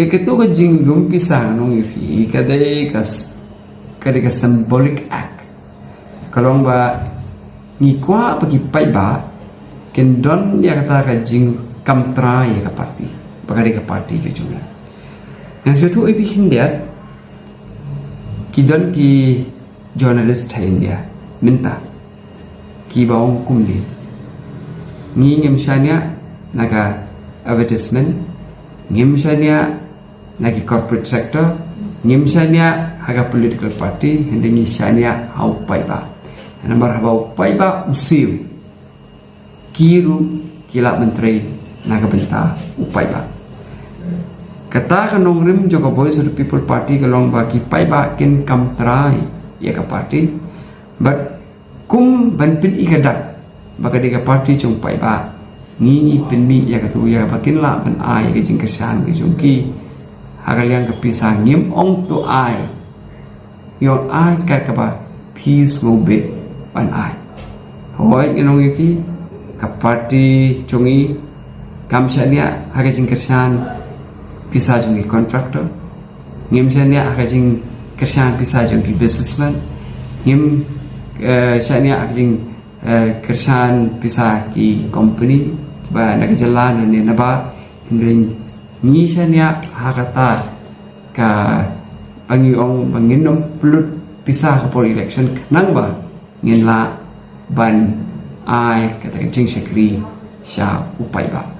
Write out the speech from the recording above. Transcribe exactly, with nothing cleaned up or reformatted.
Katu ka jinglum pisa nong ïa phi ka dei ka s- ka dei ka symbolic act. Ka long ba ngi kwah ba ki paidbah kin don ïa kata ka jingkam trai ïa ka party, ba ka dei ka party ka jong ngi. Ngan shu ïathuh ïa phi khyndiat, ki don ki journalist ha India mynta kiba ong kumne, ngi ngim shaniah na ka advertisement, ngim shaniah na ki corporate sector, ngim shaniah ha ka political party, hynrei ngi shaniah ha u paidbah. Namar haba u paidbah u siew, ki ruh ki lah ban trei na ka bynta u paidbah. Kata ka nongrim jong ka Voice of the People Party ka long ba ki paidbah kin kam trai ïa ka party, bad kum ban pyni ka dak ba ka dei ka party jong u paidbah, ngi ngi pynmih ïa katu ïa ba kin lah ban ai ïa ka jingkyrshan ka jong ki ha ka liang ka pisa. Ngim ong to ai, ïoh ai kat kaba phi sngewbha ban ai. Hooid, ngan ong ïa ki, ka party jong ngi kam shaniah ha ka jingkyrshan pisa jong ki contractor, ngim shaniah ha ka jingkyrshan pisa jong ki businessman, ngim eh, shaniah ha ka jing eh, kyrshan pisa ki company ba na ka jylla ne na bar, hynrei ngi shaniah ha kata ka ba ngi ong ba ngin ym pynlut pisa ha por election khnang ba ngin lah ban ai kata ka jingshakri sha u paidbah.